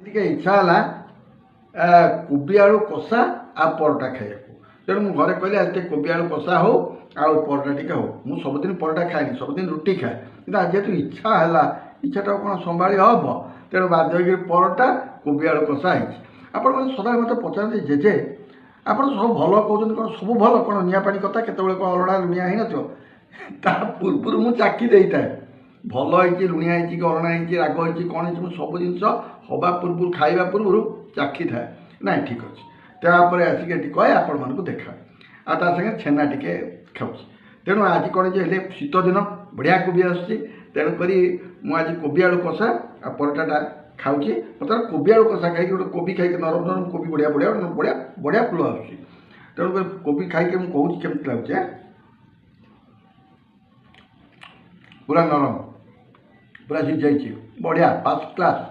ଟିକେ ଇଚ୍ଛା ହେଲା କୋବି ଆଳୁ କଷା ଆଉ ପରଟା ଖାଇବାକୁ। ତେଣୁ ମୁଁ ଘରେ କହିଲି, ଆଜି ଟିକେ କୋବି ଆଳୁ କଷା ହଉ ଆଉ ପରଟା ଟିକେ ହଉ। ମୁଁ ସବୁଦିନ ପରଟା ଖାଏନି, ସବୁଦିନ ରୁଟି ଖାଏ। କିନ୍ତୁ ଆଜି ଯେହେତୁ ଇଚ୍ଛା ହେଲା, ଇଚ୍ଛାଟାକୁ କ'ଣ ସମ୍ଭାଳି ହେବ? ତେଣୁ ବାଧ୍ୟ ହେଇକି ପରଟା କୋବି ଆଳୁ କଷା ହେଇଛି। ଆପଣମାନେ ସଦାବେଳେ ମୋତେ ପଚାରନ୍ତି, ଜେଜେ ଆପଣ ସବୁ ଭଲ କହୁଛନ୍ତି, କ'ଣ ସବୁ ଭଲ? କ'ଣ ନିଆଁ ପାଣି କଥା? କେତେବେଳେ କ'ଣ ଅଲଣା ଲୁଣିଆ ହେଇନଥିବ? ତା ପୂର୍ବରୁ ମୁଁ ଚାଖି ଦେଇଥାଏ, ଭଲ ହେଇଛି, ଲୁଣିଆ ହେଇଛି କି ଅଲଣା ହେଇଛି, ରାଗ ହେଇଛି, କ'ଣ ହେଇଛି। ମୁଁ ସବୁ ଜିନିଷ ହେବା ପୂର୍ବରୁ, ଖାଇବା ପୂର୍ବରୁ ଚାଖିଥାଏ, ନାଇଁ ଠିକ୍ ଅଛି। ତାପରେ ଆସିକି ଏଠି କହେ, ଆପଣମାନଙ୍କୁ ଦେଖାଏ। ଆଉ ତା ସାଙ୍ଗେ ଛେନା ଟିକେ ଖାଉଛି। ତେଣୁ ଆଜି କ'ଣ ଯେ ହେଲେ ଶୀତ ଦିନ, ବଢ଼ିଆ କୋବି ଆସୁଛି। ତେଣୁକରି ମୁଁ ଆଜି କୋବି ଆଳୁ କଷା ଆଉ ପରଟାଟା ଖାଉଛି। ବର୍ତ୍ତମାନ କୋବି ଆଳୁ କଷା ଖାଇକି, ଗୋଟେ କୋବି ଖାଇକି, ନରମ ନରମ କୋବି, ବଢ଼ିଆ ବଢ଼ିଆ ବଢ଼ିଆ ବଢ଼ିଆ ଫୁଲ ଆସୁଛି। ତେଣୁକରି କୋବି ଖାଇକି ମୁଁ କହୁଛି କେମିତି ଲାଗୁଛି। ପୁରା ନରମ, ପୁରା ସିଝାଇଛି, ବଢ଼ିଆ, ଫାର୍ଷ୍ଟ କ୍ଲାସ୍।